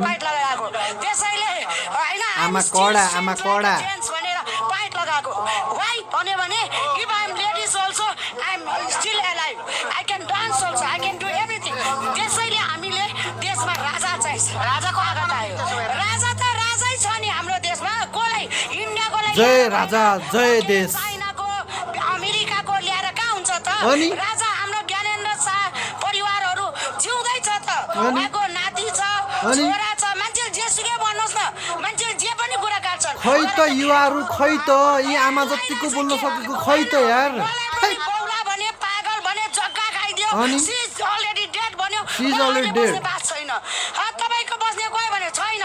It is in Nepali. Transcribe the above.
पाइट लगाएको त्यसैले हैन आमा कडा जेन्ट्स भनेर पाइट लगाएको वाइ भन्यो भने if I am ladies also I am still alive I can dance also I can do everything त्यसैले हामीले देशमा राजा चाहिँ राजाको आगत आयो राजा त राजै छ नि हाम्रो देशमा कोलाई इन्डियाकोलाई जय राजा जय देश चाइनाको अमेरिकाको ल्याएर कहाँ हुन्छ त अनि? राजा हाम्रो ज्ञानेन्द्र शाह परिवारहरू जिउँदै छ त अनि? उहाँको नाति छ अनि? छोरा छ मान्छे जेसुकै भन्नुहोस् न मान्छे जे पनि कुरा काट्छन् खै त युवाहरू खै त यी आमा जतिको बोल्न सकेको खै त यार मलाई पनि बौला भने पागल भने जग्गा खाइदियो अनि? सी इज अलरेडी डेड भन्यो She is already उहाँले बस्ने dead. बात छैन तपाईँको बस्ने कोही भने छैन